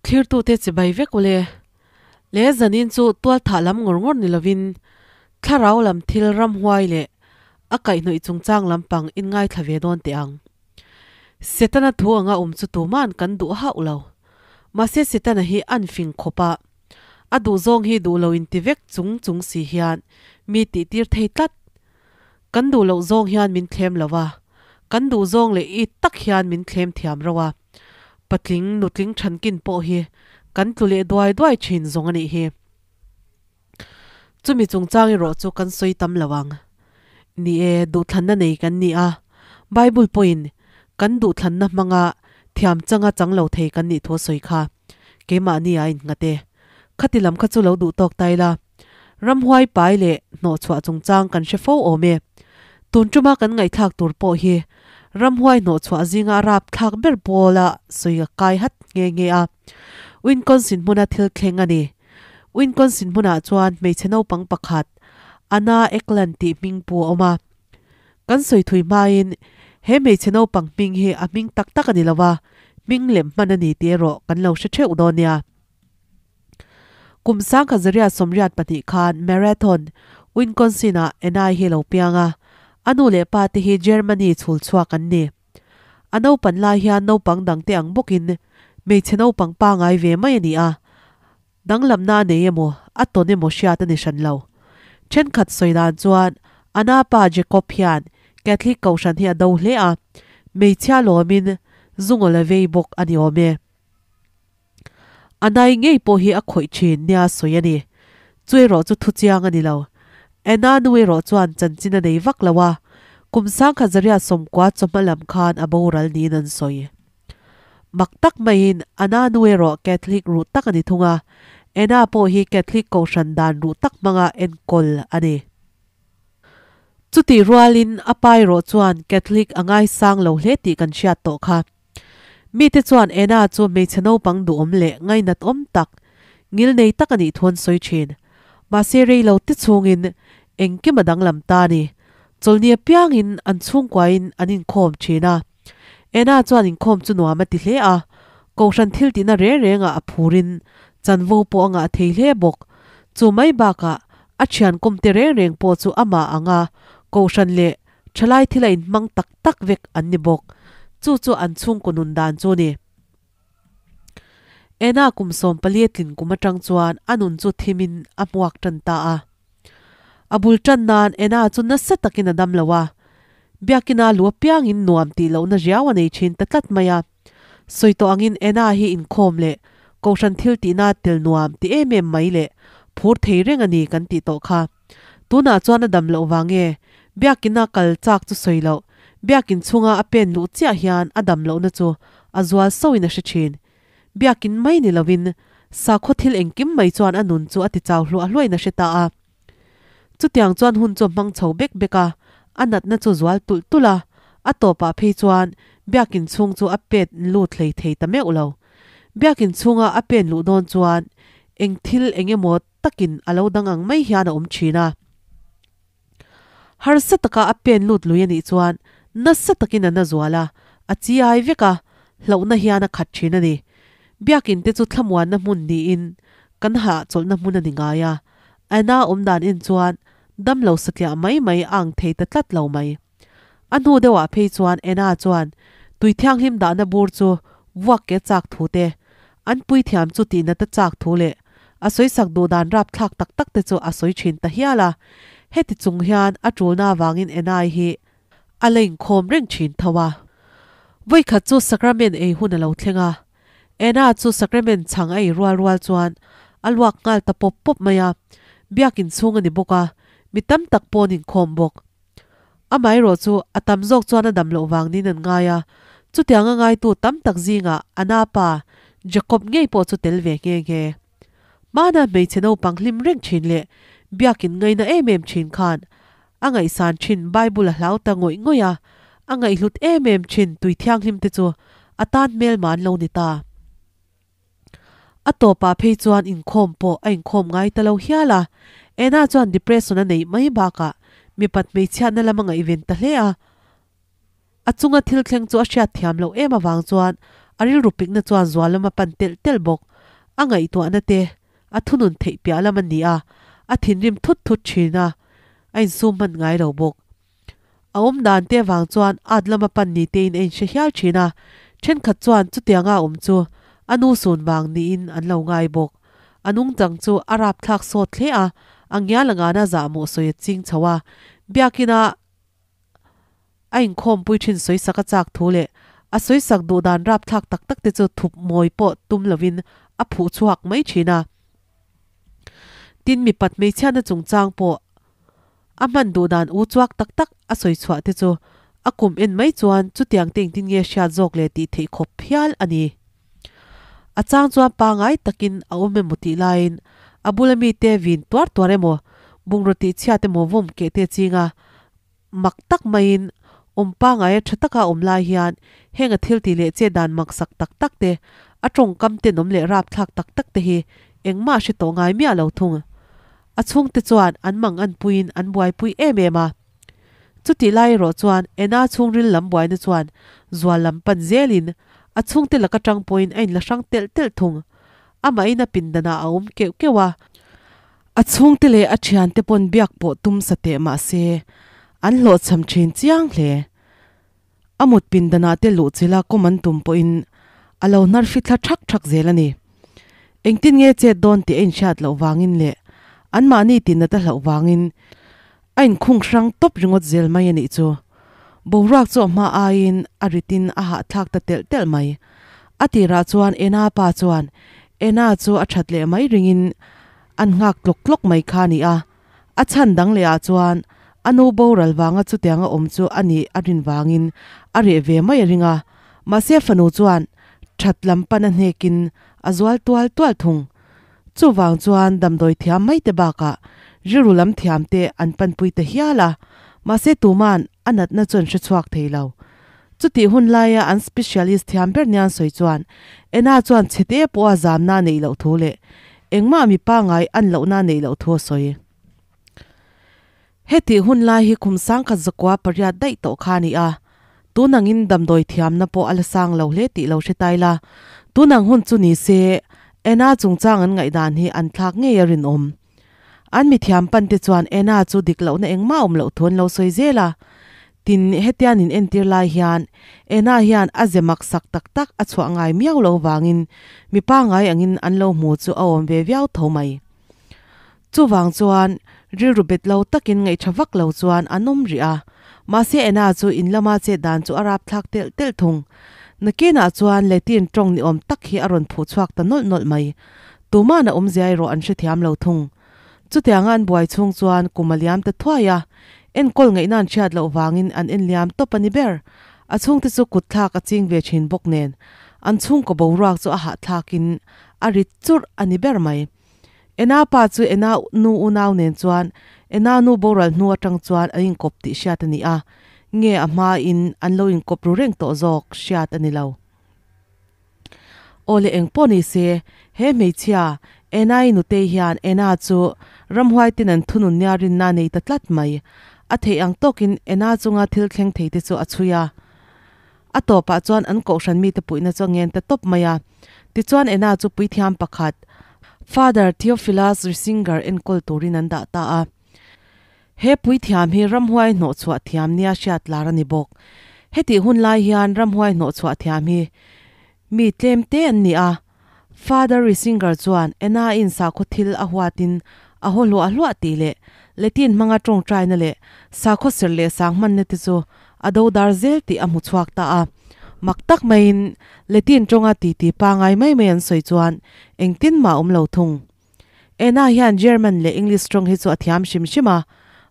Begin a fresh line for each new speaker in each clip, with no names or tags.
Thlirtute chibai vek ule. Le zanin chu tualthah lam ngawr ngawr ni lovin thlarau lam thil ramhuai leh a kaihhnawih chungchang lampang in ngaithla ve dawn teh ang. Setana thu anga awm chu tuman kan duh hauh lo. Mahse Setana hi an fing khawp a, a duh zawng hi duh lo inti vek chung chung si hian mi tihtir thei tlat. Kan duh loh zawng hian min thlem lo a, kan duh zawng leh it tak hian min thlem thiam reuh a. Patling, nutling thankin pawh hi kan tlu leh duai duai thin zawng a nih hi. Chumi chungchang erawh chu kan sawi tam lo ang. Ni e, duhthlanna nei kan ni a, Bible pawhin kan duhthlanna hmanga thiam changa chang lo thei kan nih thu a sawi kha. Keimahni a innghat e. Khati lam kha chu lo duh tawk ta ila. Ramhuai pai leh hnawhchhuah chungchang kan hre fo awm e. Tun tuma kan ngaihthlak tur pawh hi ramhuai hnawhchhuah zinga rapthlak ber pawla sawi a kai hat nghe nghe a. Winconsin hmuna thil thleng a ni. Winconsin hmunah chuan hmeichhe naupang pakhat, Anna Ecklund tih hming pu a awm a. Kan sawi thui hmain he hmeichhe naupang hming hi a hming tak tak a ni lo va, hming lem hman a ni tih erawh kan lo hre theuh dawn nia. Kum 1982 khan Marathon, Winconsin-ah Anna hi a lo piang a, a nu leh pa te hi Germany chhul chhuak an ni. A naupan lai hian naupang dangte ang bawkin hmeichhe naupang pangai ve mai a ni a, danglamna a nei emaw, a tawn emaw hriat a ni hran lo. Thenkhat sawi dan chuan Anna pa Jacob hian Catholic kohhran hi a do hle a, hmeichhia lawmin zungawl a vei bawk a ni awm e. A nai ngei pawh hi a khawih thin nia sawi a ni. Chu erawh chu thu chiang a ni lo. Anna nu erawh chuan chanchin a nei vak lo a, kum 1990 chawhma lam khan a boral niin an sawi. Mak tak maiin Anna nu erawh Catholic ruh tak a ni thung a, Anna pawh hi Catholic kohhran dan ruh tak hmanga enkawl a ni. Chutih rualin a pa erawh chuan Catholic a ngaisang lo hle tih kan hriat tawh kha. Mite chuan Anna chu hmeichhe naupang duhawm leh ngainat awm tak, ngil nei tak a nih thu an sawi thin. Mahse rei lo te chhungin engkim a danglam ta a ni. Chawlhni apiangin an chhungkuain an inkhawm thin a. Anna chuan inkhawm chu nuam a ti hle a, kohhran thil tihna reng rengah a phurin chanvo pawh a ngah thei hle bawk. Chu mai bakah a thian kawmte reng reng pawh chu amah anga kohhran leh Thalai thil a inhmang tak tak vek an ni bawk. Chu chu an chhungkaw nun dan chu a ni. Ena kum 14 a tlin kum atang chuan a nun chu thimin a hmuak tan ta a. A bul tan nan Ena chu nasa takin a dam lo a. Biakina lu apiangin nuam tih lohna riau a nei thin ta tlat mai a. Sawi tawh angin Ena hi inkhawm leh kohhran thil tihna tel nuam ti em em mai leh phur thei reng a ni kan tih tawh kha. Tunah chuan a dam loh vang nge? Biakina kal chak chu sawi loh, biakin chhunga a pen luh chiah hian a dam lohna chu a zual sauhin a hre thin. Biakin mai ni lovin sakhaw thil engkim mai chuan a nun chu a ti chau hluah hluahin a hre ta a. Chutiang chuan hun chu a hmang chho bek bek a, a natna chu zual tulh tulh a, a tawpah phei chuan biakin chhung chu a pen lut hlei thei ta meuh lo. Biakin chhunga a pen luh dawn chuan eng thil eng emaw takin a lo dang ang mai hian a awm thin a. Harsa taka a pen lut lui a nih chuan nasa takin a na zual a, a chi ai vek a, hlauhna hian a khat thin a ni. Biakin te chu thlamuanna hmun niin kan hahchawlhna hmun a ni ngai a, Anna awmdan en chuan damlo satliah mai mai a ang thei ta tlat lo mai. A hnu deuhah phei chuan Anna chuan tui thianghlim dahna bur chu vuak ke chak thu te, an puithiam chu tihnat a chak thu leh a sawisak duh dan rapthlak tak tak te chu a sawi thin ta hial a. Heti chung hian a tulna avangin Anna-i hi a la inkhawm reng thin tho a. Vawikhat chu sacrament ei hun a lo thleng a, Anna chu sacrament chhang a ei rual rual chuan a luak nghal ta pawp pawp mai a, biakin chhung a ni bawk a, mi tam tak pawn inkhawm bawk. Amaherawh chu a tam zawk chuan a dam loh vang niin an ngai a, chutianga ngaitu tam tak zingah a napa Jacob ngei pawh chu tel ve nghe nghe. Hmana hmeichhe naupang hlim reng thin leh biakin ngaina em em thin khan a ngaihsan thin Bible a hlau ta ngawih ngawih a, a ngaihhlut em em thin tui thianghlim te chu a tan hmelma an lo ni ta. A tawpah phei chuan inkhawm pawh a inkhawm ngai ta lo hial a, Anna chuan depression a neih mai bakah mipat hmeichhiatna lam a ngaihven ta hle a. A chunga thil thleng chu a hriat thiam loh em avang chuan a rilru pikna chuan zual lam a pan telh telh bawk. A ngaihtuahna te a thunun theih piah lam a ni a, a thinrim thut thut thin a, a insum hman ngai lo bawk. A awm dan te vang chuan at lama pan ni tein a inhre hial thin a, thenkhat chuan chutianga a awm chu a nu sun vang niin an lo ngai bawk. A nungchang chu a rapthlak sawt hle a, a ngial angana zahmawh sawi a ching chho a, biakina a inkhawmpui thin sawisak a chak thu leh a sawisak duh dan rapthlak tak tak te chu thup mawi pawh tum lovin a phuh chhuak mai thin a. Tin, mipat hmeichhiatna chungchang pawh a hman duh dan u chuak tak tak a sawi chhuah te chu a kum en mai chuan chutiang te engtin nge hriat zawk leh tih theih khawp hial a ni. A chang chuan pangai takin a awm emaw tih laiin a bula mite vin tuar tuar emaw, bungraw tih chhiat emaw vawm keh te ching a, mak tak maiin awm pangaia tha taka awm lai hian heng a thil tih leh chet dan maksak tak tak te, a tawngkam tenawm leh rapthlak tak tak te hi engmah hre tawh ngai miah lo thung. A chhungte chuan an mang anpuiin an buaipui em em a. Chutih lai erawh chuan Ena chhungril lam buaina chuan zual lam pan zelin a chhungte laka tang pawhin a inla hrang telh telh thung. Amahin a pindanah a awm keuh keuh a. A chhungte leh a thiante pawn biak pawh tum sa teh mah se an hlawhchham thin chiang hle. A mut pindanah te luh chila kawm an tum pawhin a lo hnar fithla thak thak zel a ni. Engtin nge chet dawn tih a inhriat loh vangin leh anmahni tinat a hlauh vangin a inkhung hrang tawp ringawt zel mai a nih chu. Boruak chu a hma aiin a ritin a hahthlak ta telh telh mai. A tirah chuan Ena pa chuan Ena chu a that leh mai ringin an nghak tlawk tlawk mai kha a ni a. A chhan dang leh ah chuan a nu boral vanga chutianga awm chu a nih a rin vangin a reh ve mai a ring a, mahse fanu chuan that lam pan a hnekin a zual tual tual thung. Chuvang chuan damdawi thiam mai te bakah rilru lam thiam te an panpui ta hial a, mahse tuman a natna chu an hre chhuak thei lo. Chutih hun laia an specialist thiam ber nia an sawi chuan Ena chuan chhete pawha zamna a neih loh thu leh engmah mi pangngai an lohna a neih loh thu a sawi. Hetih hun lai hi kum sangkhat zakua pariat daih tawh kha a ni a, tun angin damdawi thiamna pawh a la sang lo hle tih lo hre tai la, tun ang hun chu ni se Ena chungchang an ngaihdan hi an thlak ngei a rinawm. An mithiam pante chuan Ena chu dik lohna engmah awm loh thu an lo sawi zel a. Tin, hetian in entir lai hian Ena hian a ze mak sak tak tak a chhuah ngai miau lo vangin mi pangngai angin an lo hmu chu a awm ve viau tho mai. Chuvang chuan rilru bet lo takin ngaihṭha vak lo chuan an awm rih a. Mahse Ena chu in lama chet dan chu a rapthlak telh telh thung. Nakinah chuan Latin ṭawng ni awm tak hi a rawn phuh chhuak ta nawlh nawlh mai. Tuman a awmzia erawh an hrethiam lo thung. Chutianga an buai chhung chuan kum a liam ta thuai a, enkawl ngaihna an hriat loh vangin an en liam tawp a ni ber. A chhungte chu kut thlak a ching ve thin bawk nen, an chhungkaw boruak chu a hahthlakin a rit churh a ni ber mai. Ena pa chu Ena nu unau nen chuan Ena nu boral hnu atang chuan an inkawp tih hriat a ni a, nge a hmain an lo inkawp ru reng tawh zawk hriat a ni lo. Aw le eng pawh ni se, he hmeichhia, Ena-i nutei hian Ena chu ramhuai ten an thunun nia rinna a nei ta tlat mai. A theih ang tawkin Ena chunga thil thleng thei te chu a chhui a. A tawpah chuan an kohhran mite puihna chu a ngen ta tawp mai a. Tichuan Ena chu puithiam pakhat, Father Theophilus Risinger enkawl turin an dah ta a. He puithiam hi ramhuai hnawhchhuah thiam nia hriat lar a ni bawk. Hetih hun lai hian ramhuai hnawhchhuah thiam hi mi tlem te an ni a. Father Risinger chuan Anna-in sakhaw thil a huatin a haw hluah hluah tih leh Latin hmanga tawngtaina leh sakhaw serh leh sang hmanna te chu a do dar zel tih a hmu chhuak ta a. Mak tak maiin Latin tawnga titi pangai mai mai an sawi chuan engtin mah a awm lo thung. Ena hian German leh English tawng hi chu a thiam hrim hrim a,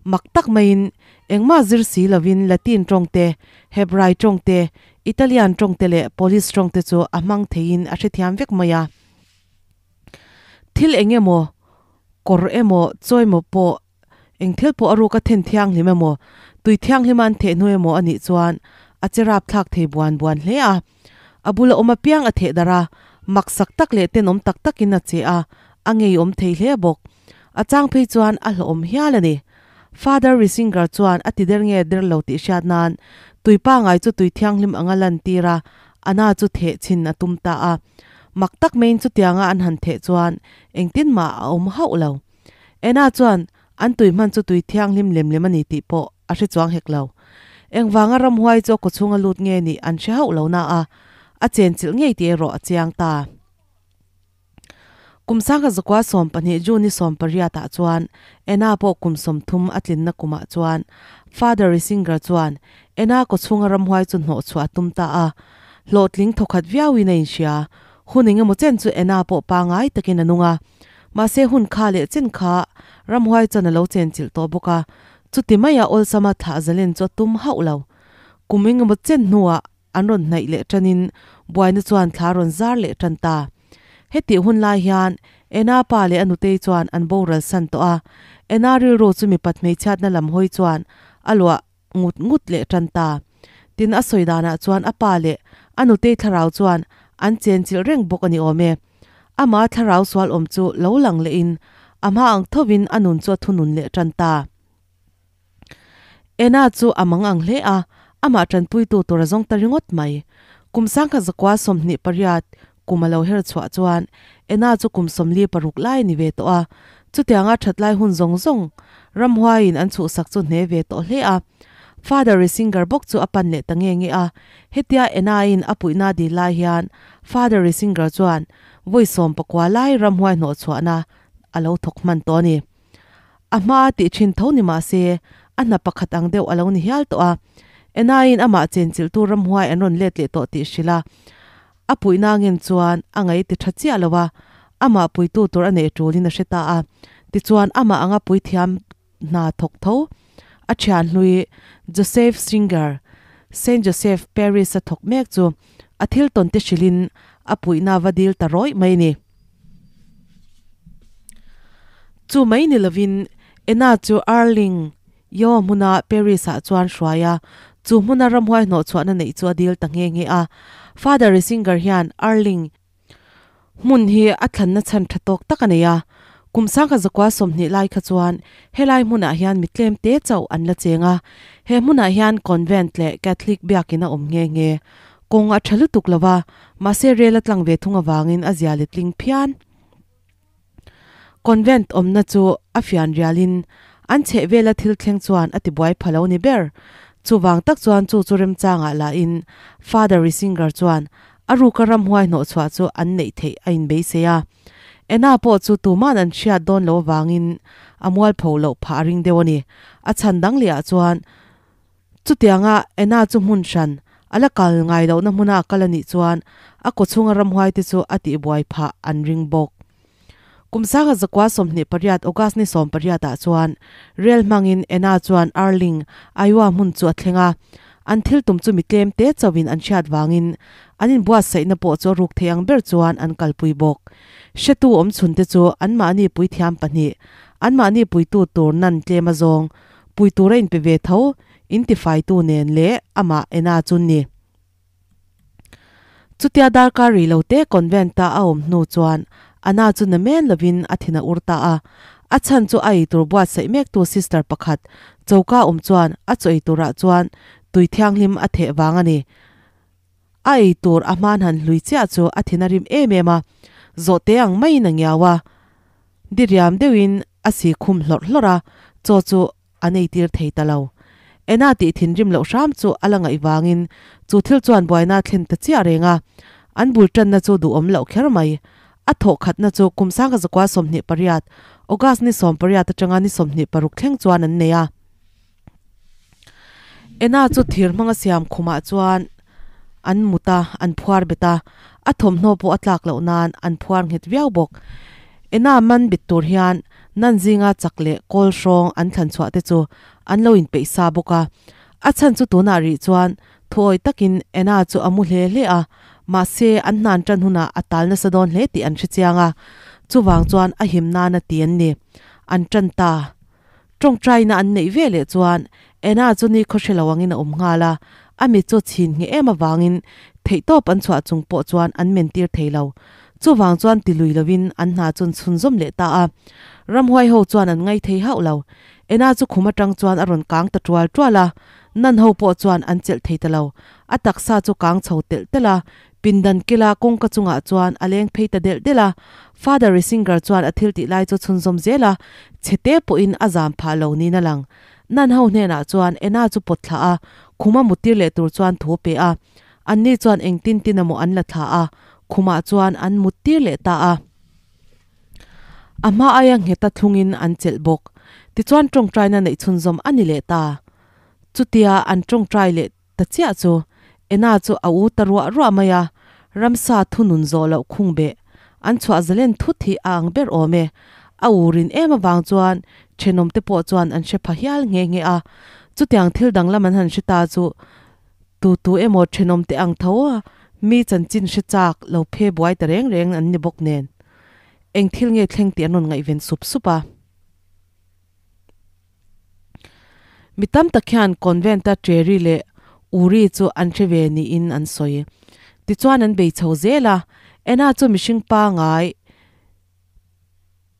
mak tak maiin engmah zir si lovin Latin tawng te, Hebrai tawng te, Italian tawng te leh Polish tawng te chu a hmang theiin a hrethiam vek mai a. Thil eng emaw, kawr emaw, chaw emaw pawh, eng thil pawh a ruk a then thianghlim emaw, tui thianghlima an theh hnu emaw a nih chuan a che rapthlak thei buan buan hle a. A bula awm apiang a theh darh a, maksak tak leh tenawm tak takin a che a, a ngeiawm thei hle bawk. A chang phei chuan a hlawhawm hial a ni. Father Risinger chuan a ti der nge der lo tih hriat nan tui pangai chu tui thianghlim anga lantir a, a na chu theh chhin a tum ta a. Mak tak maiin chutianga an han theh chuan engtin mah a awm hauh lo. Ena chuan an tui hman chu tui thianghlim lem lem a ni tih pawh a hre chuang hek lo. Engvanga ramhuai chu a kawchhunga lut nge nih an hre hauh lo na a, a chenchilh ngei tih erawh a chiang ta. Kum sangha zakua 12 June ni 18 ah chuan Ena pawh kum 30 a tlinna kumah chuan Father Risinger chuan Ena kawchhunga ramhuai chu hnawh chhuah a tum ta a. Hlawhtling thawkhat viauin a inhria. Hun engemaw chen chu Ena pawh pangai takin a nung a. Mahse hun kha leh chen kha ramhuai chuan a lo chenchilh tawh bawk a, chuti maia awlsama thlah zalen chu a tum hauh lo. Kum engemaw chen hnuah An rawn hnaih leh ṭanin buaina chuan thla rawn zar leh ṭan ta. Hetih hun lai hian Ena pa leh a nutei chuan an boral san tawh a, Ena rilru chu mipat hmeichhiatna lam hawi chuan a luah ngut ngut leh ṭan ta. Tin, a sawi danah chuan a pa leh a nutei thlarau chuan an chenchilh reng bawk a ni awm e. Ama thlarau sual awm chu lo lang lehin a hma ang thovin a nun chu a thunun leh ṭan ta. Ena chu a mang ang hle a, amah tanpuitu tur a zawng ta ringawt mai. Kum 1928 kum a lo her chhuah chuan Ena chu kum 46 lai a ni ve tawh a, chutianga that lai hun zawng zawng ramhuaiin an chhuhsak chu hne ve tawh hle a. Father Risinger bawk chu a pan leh ta nge nge a, hetia Ena-in a puihna dil lai hian Father Risinger chuan vawi 19 lai ramhuai hnawhchhuahna a lo thawk hman tawh a ni. A hma tih thin tho ni mah se, a hna pakhat ang deuh a lo ni hial tawh a. Enaiin amah chenchilhtu ramhuai an rawn let leh tawh tih hrilh a, a puihna ngen chuan a ngaih ti tha chiah lo a, amah puitu tur a neih tulin a hre ta a. Tichuan amah anga puithiam hna thawk tho a thian hlui Joseph Stringer, Saint Joseph Parish-a thawk mek chu a thil tawn te hrilhin a puihna va dil ta rawih mai a ni. Chu mai ni lovin Ena chu Erling Yo hmuna Paris-ah chuan hruai a, chu hmuna ramhuai hnawhchhuahna neih chu a dil ta nghe nghe a. Father Risinger hian Erling hmun hi a thlanna chhan tha tawk tak a nei a, kum 1920 lai kha chuan helai hmunah hian mi tlem te chauh an la cheng a, he hmunah hian convent leh Catholic biakin a awm nghe nghe. Kawng a tha lutuk lo va, mahse rel a tlang ve thung avangin a zia letling phian. Convent awmna chu a fian rialin an chheh vela thil thleng chuan a tibuai pha lo ni ber. Chuvang tak chuan chu chu remchangah lahin Father Risinger chuan a ruka ramhuai hnawhchhuah chu an neih theih a inbeisei a. Ena pawh chu tuman an hriat dawn lo avangin a mualpho loh phah a ring deuh a ni. A chhan dang lehah chuan Chutianga Anna chu hmun hran, a la kal ngai lohna hmuna a kal a nih chuan a kawchhunga ramhuaite chu a tihbuai phah an ring bawk. Kum 1928 August ni 18 ah chuan rel hmangin Anna chuan Erling, Iowa hmun chu a thleng a. An thil tum chu mi tlem te chauhin an hriat vangin an inbuatsaihna pawh chu a ruk thei ang ber chuan an kalpui bawk. Hretu awmchhunte chu anmahni puithiam pahnih, anmahni puitu tur nan tlem a zawng, Pui tur a inpe ve tho, in tifaitu nen leh amah ena chu ni. Chutia darkar rih lo te convent-a a awm hnu chuan Anna chu na men lovin a thin a ur ta a. A chhan chu a eitur buatsaih mektu sister pakhat choka awm chuan a chaw eiturah chuan tui thianghlim a theh vang a ni. A eitur a hman han hlui chiah chu a thin a rim em em a, zawhte ang maiin a ngiau a. Diriam deuhin a si khum hlawrh hlawrh a, chaw chu an eitir thei ta lo. Ena tih thinrim loh hram chu a la ngaih vangin chu thil chuan buaina a thlen ta chiah reng a, an bul tanna chu duhawm loh kher mai. A thawh khatna chu kum 1928 August ni 18 atanga ni 26 thleng chuan an nei a. Ena chu thir hmanga siam khumah chuan an mut a, an phuar bet a, a thawmhnaw pawh a tlak loh nan an phuar nghet viau bawk. Ena man bet tur hian nan zinga chak leh kawl hrawng an thlan chhuah te chu an lo inpeih sa bawk a. A chhan chu tunah rih chuan thuawi takin Ena chu a mu hle hle a, mahse an hnan tan hunah a tal nasa dawn hle tih an hrechiang a, chuvang chuan a him nana ti an ni. An tan ta. Tawngtaina an neih ve leh chuan Anna chu ni khaw hre lo angin a awm nghal a, a mit chu chhin ngheh em avangin theihtawp an chhuah chung pawh chuan an mentir thei lo. Chuvang chuan ti lui lovin an hna chun chhunzawm leh ta a. Ramhuai ho chuan an ngai thei hauh lo. Anna chu khum atang chuan a rawn kang ta tual tual a, Nan ho pawh chuan an chelh thei ta lo. A taksa chu kang chho telh telh a, Pindan kila kawngka chungah chuan a leng phei ta delh delh a. Father Risinger chuan a thil tih lai chu chhunzawm zel a, chhete pawhin a zam phah lo niin a lang. Nan ho hnenah chuan Ena chu pawt thlah a, khuma muttir leh tur chuan thu a pe a. Anni chuan engtin tin emaw an la thla a, khumah chuan an muttir leh ta a. A hma aia ngheta thlungin an chelh bawk. Tichuan tawngtaina neih chhunzawm a ni leh ta. Chutia an tawngtai leh ta chiah chu Ena chu a u ta ruah ruah mai a, ramsa thunun zawh loh khung beh an chhuah zalen thut hi a ang ber awm e. A u rin em avang chuan thenawm te pawh chuan an hre pha hial nghe nghe a. Chutiang thil danglam an han hre ta chu tu tu emaw thenawm te ang tho a mi chanchin hre chak lo phe buai ta reng reng an ni bawk nen eng thil nge thleng tih an rawn ngaihven sup sup a. Mi tam tak hian convent-a Terry leh Uri chu an hre ve niin an sawi. Tichuan an bei chho zel a, Anna chu mihring pangai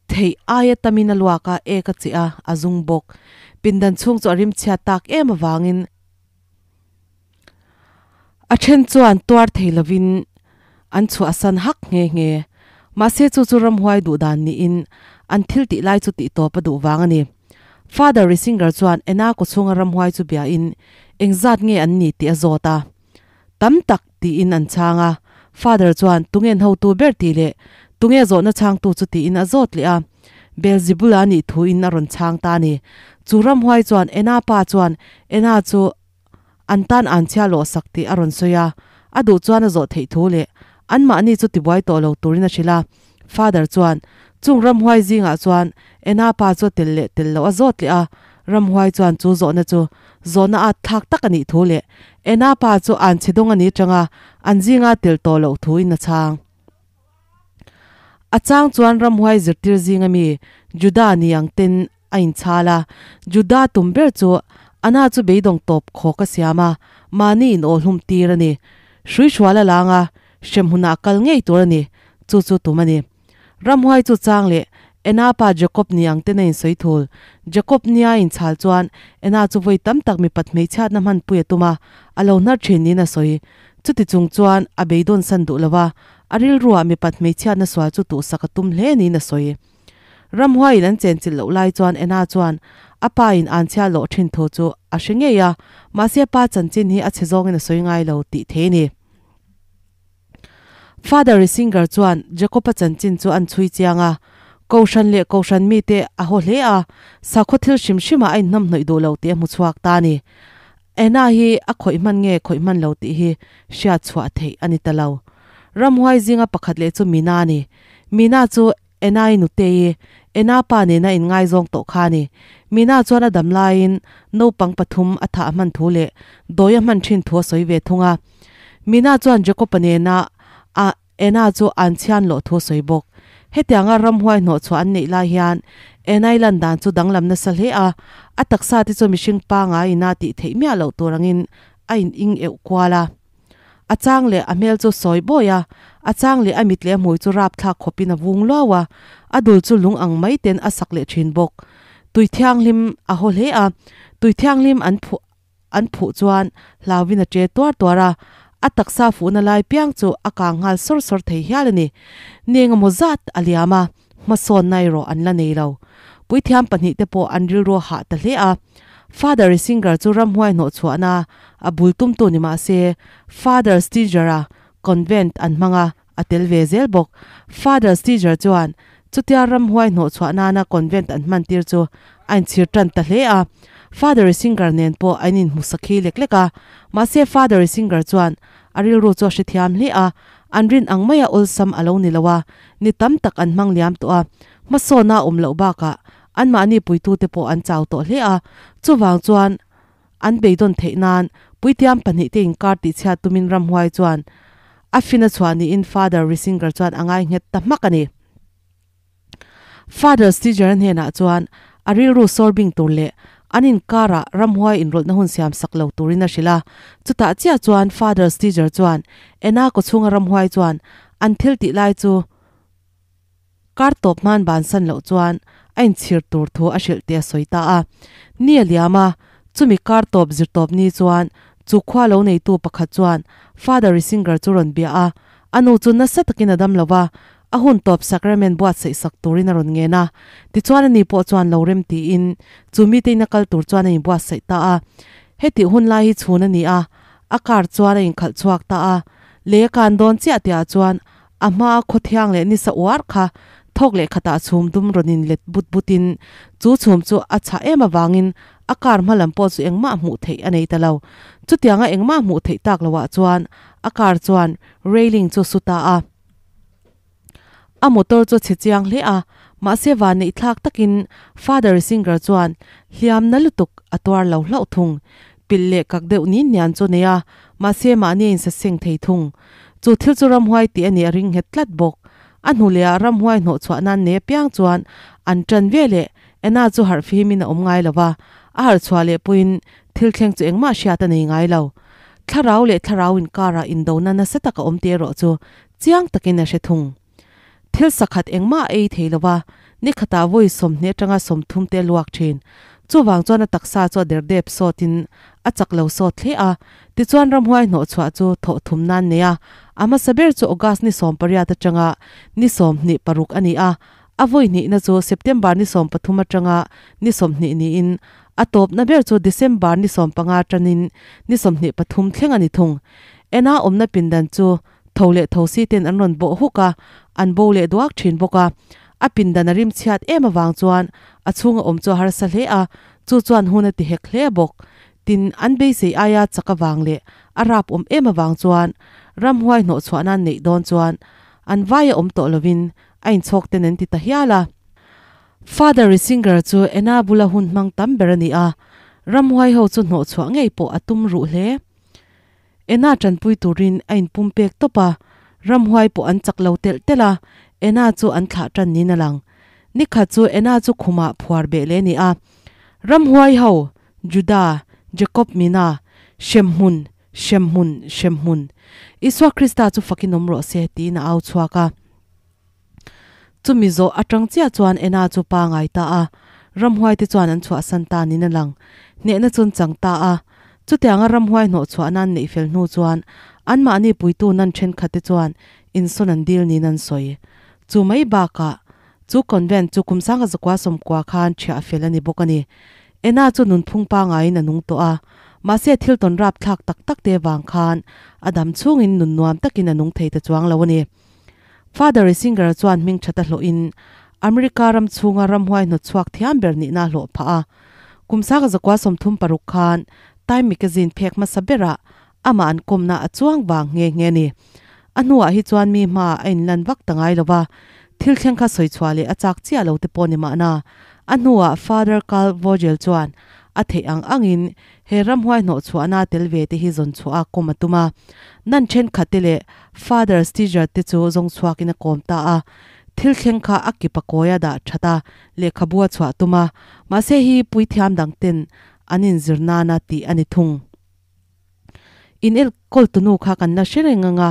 theih aia tamin a luak a, ek a cheh a, a zung bawk. Pindan chhung chu a rimchhiat tak em avangin A then chuan tuar thei lovin an chhuahsan hak nghe nghe. Mahse chu chu ramhuai duh dan niin an thil tih lai chu tih tawp a duh vang a ni. Father Risinger chuan Ena kawchhunga ramhuai chu biain engzat nge an ni tih a zawt a. Tam tak tiin an chhang a. Father chuan tunge hotu ber tih leh tunge zawhna chhangtu chu tiin a zawt leh a. Beelzebula nih thuin a rawn chhang ta a ni. Chu ramhuai chuan Ena pa chuan Ena chu an tan an chhia lawh sak tih a rawn sawi a, a duh chuan a zawh theih thu leh anmahni chu tibuai tawh lo turin a hrilh a. Father chuan chung ramhuai zingah chuan Ena pa chu a tel leh tel loh a zawt leh a, ramhuai chuan chu zawhna chu zawhna at thlak tak a nih thu leh Ena pa chu an chhe dawng a ni atanga an zinga tel tawh loh thuin a chhang. A chang chuan ramhuai zirtir zinga mi Juda ni ang ten a inchhal a, Juda tum ber chu Ana chu beidawng tawp khawk a siam a, mahni in aw hlum tir a ni. Hrui hrual a lang a, hremhmunah a kal ngei tur a ni, chu chu tum a ni. Ramhuai chu chang leh Ena pa Jacob ni ang ten a insawi thul. Jacob nia a inchhal chuan Ena chu vawi tam tak mipat hmeichhiatna hmanpui a tum a, a lo hnar thin niin a sawi. Chuti chung chuan a beidawn san duh lo a, a rilruah mipat hmeichhiatna sual chu tuhsak a tum hle niin a sawi. Ramhuaiin an chenchilh loh lai chuan Ena chuan a pa in an chhia lawh thin thu chu a hre ngei a, mahse a pa chanchin hi a chhe zawngin a sawi ngai lo tih thei a ni. Father Risinger chuan Jacob-a chanchin chu an chhui chiang a, Kohhran leh Kohhran mite a haw hle a, sakhaw thil hrim hrimah a inhnamhnawih duh lo tih a hmu chhuak ta a ni. Anna hi a khawih hman nge khawih hman lo tih hi hriat chhuah theih a ni ta lo. Ramhuai zinga pakhat leh chu Mina a ni. Mina chu Anna-i nutei, Anna pa nena inngaizawng tawh kha a ni. Mina chuan a dam laiin naupang pathum a thah hman thu leh dawi a hman thin thu a sawi ve thung a. Mina chuan Jacob-a nena a Anna chu an chhian loh thu a sawi bawk. Hetianga ramhuai hnawhchhuah an neih lai hian Anna-i lan dan chu danglam nasa hle a, a taksa te chu mihring pangai ina tih theih miah loh tur angin a in ing euh kual a. A chang leh a hmel chu sawi bawi a, a chang leh a mit leh a hmui chu rapthlak khawpin a vung luau a, a dul chu lung ang mai ten a sak leh thin bawk. Tui thianghlim a haw hle a, tui thianghlim an phuh An phuh chuan hlauin a ṭe tuar tuar a, a taksa fuhna lai piang chu a kang nghal sawr sawr thei hial a ni. Ni engemaw zat a liam a, hmasawnna erawh an la nei lo. Puithiam pahnihte pawh an rilru a hah ta hle a. Father Risinger chu ramhuai hnawhchhuahna a bul tumtu ni mah se, Father Stiger-a convent an hmang a, a tel ve zel bawk. Father Stiger chuan chutia ramhuai hnawhchhuah nana convent an hman tir chu a inchhir tan ta hle a. Father Risinger nen pawh an inhmu sakhi lek lek a. Mahse Father Risinger chuan a rilru chu a hrethiam hle a, an rin ang maia awlsam a lo ni lo a, ni tam tak an hmang liam tawh a, hmasawna a awm loh bakah anmahni puitute pawh an chau tawh hle a, chuvang chuan An beidawn theih nan puitiam pahnihte inkar tihchhiat tumin ramhuai chuan a fin a chhuah niin Father Risinger chuan a ngai nghet ta hmak a ni. Father Stiger-a hnenah chuan a rilru sawr bing tur leh an inkarah ramhuai inrawlhna hun siam sak lo turin a hrilh a. Chutah chiah chuan Father Stiger chuan Ena kawchhunga ramhuai chuan an thil tih lai chu Kar tawp hman bansan loh chuan a inchhir tur thu a hrilh tih a sawi ta a. Ni a liam a, chumi kar tawp zir tawp ni chuan Chu khua lo neitu pakhat chuan Father Rissinger chu rawn bia a, a nu chu nasa takin a dam lo va, a hun tawp sacrament buatsaih sak turin a rawn ngen a. Tichuan ani pawh chuan lo rem tiin chu mite ina kal tur chuan a inbuatsaih ta a. Hetih hun lai hi chhun a ni a, a car chuan a inkhalh chhuak ta a. Lei a kan dawn chiah tihah chuan A hmaa khawthiang leh nisa uar kha thawk leh khatah chhum dum rawn in let but but in chu chhum chu a chhah em avangin a car hma lam pawh chu engmah hmuh theih a nei ta lo. Chutianga engmah hmuh theih tak loah chuan a car chuan railing chu su ta a. A motor chu a chhe chiang hle a, mahse vanneih thlak takin Father Singer chuan hliam na lutuk a tuar lo hlauh thung. Pilh leh kak deuh nin nian chu nei a, mahse mahni a insaseng thei thung. Chu thil chu ramhuai tih a nih a ring nghet tlat bawk. A hnu leh ah ramhuai hnawh chhuah nan nei apiang chuan an ṭan ve leh Anna chu harh fim in a awm ngai lo va, a harh chhuah leh pawhin thil thleng chu engmah hriat a nei ngai lo. Thlarau leh thlarau inkarah indona nasa tak a awm tih erawh chu chiang takin a hre thung. Thil sakhat engmah a ei thei lo va, ni khatah vawi 20 atanga 30 te a luak thin. Chuvang chuan a taksa chu a derdep sawtin a chak lo sawt hle a. Tichuan ramhuai hnawhchhuah chu thawh thum nan nei a, a hmasa ber chu August ni 18 atanga ni 26 a ni a, a vawi hnihna chu September ni 13 atanga ni 20 niin a tawpna ber chu December ni 15 atanin ni 23 thleng a ni thung. Ena awmna pindan chu Tho leh tho si ten an rawn bawh huk a, an bo leh duak thin bawk a. A pindan a rim chhiat em avang chuan a chhunga awm chu a harsa hle a, chu chuan hun a ti hek hle bawk. Tin, an beisei aia chak avang leh a rap awm em avang chuan ramhuai hnawh chhuah nan neih dawn chuan an vaia awm tawh lovin a inchhawk ten an ti ta hial a. Father Risinger chu Ena bula hun hmang tam ber a ni a, ramhuai ho chu hnawh chhuah ngei pawh a tum ruh hle. Ena tanpui turin a inpumpek tawp a, ramhuai pawh an chak lo telh telh a, Ena chu an thlah tan niin a lang. Nikhat chu Ena chu khumah phuar beh leh a ni a, Ramhuai ho, Juda, Jacob mina, Hremhmun, Hremhmun, Hremhmun, Isua Krista chu fakin awm rawh se, tiin a au chhuak a. Chumi zawh atang chiah chuan Ena chu pa ngai ta a, ramhuai te chuan an chhuahsan ta niin a lang. Hnehna chu an chang ta a. Chutianga ramhuai hnawh chhuahna an neih fel hnu chuan anmahni puitu nan thenkhat te chuan insawn an dil niin an sawi. Chu mai bakah chu convent chu kum sangha zakua sawmkua khan thiah fel a ni bawk a ni. Ena chu nunphung pangaiin a nung tawh a, mahse thil tawn rapthlak tak tak te vang khan a dam chhungin nun nuam takin a nung thei ta chuang lo a ni. Father Risinger chuan hming that a hlawhin America ram chhunga ramhuai hnawtchhuak thiam ber nihna a hlawh phah a. Kum sanga zakua 36 khan Time Magazine phek hmasa berah amah an kawmna a chuang vang nghe nghe a ni. A hnuah hi chuan mi hmaah a inlan vak ta ngai lo va, thil thleng kha sawi chhuah leh a chak chiah lo te pawh ni mahna. A hnuah Father Karl Vogel chuan a theih ang angin He ramhuai hnawhchhuahna tel ve te hi zawn chhuah a kawm a tum a. Nan thenkhat te leh Father Stiger te chu zawng chhuakin a kawm ta a. Thil thleng kha a kip a kawi a dah that a, lehkhabu a chhuah tum a. Mahse hi puithiam dang ten an inzir nana tih a ni thung. In enkawl tunu kha kan la hre reng ang a,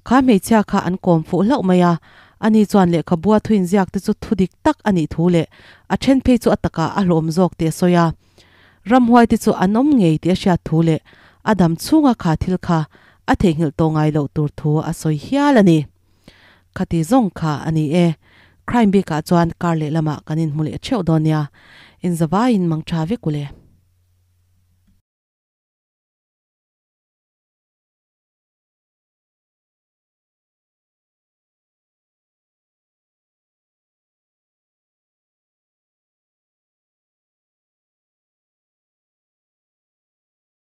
kha hmeichhia kha an kawm fuh hlauh mai a. Ani chuan lehkhabu a thu inziak te chu thu dik tak a nih thu leh a then phei chu a takah a hlawm zawk tih a sawi a. Ramhuai te chu an awm ngei tih a hriat thu leh a dam chhunga kha thil kha a theihnghilh tawh ngai loh tur thu a sawi hial a ni. Khati zawng kha a ni e. Crime bikah chuan kar leh lamah kan inhmu leh theuh dawn nia. Inzavaiin mang tha vek u le.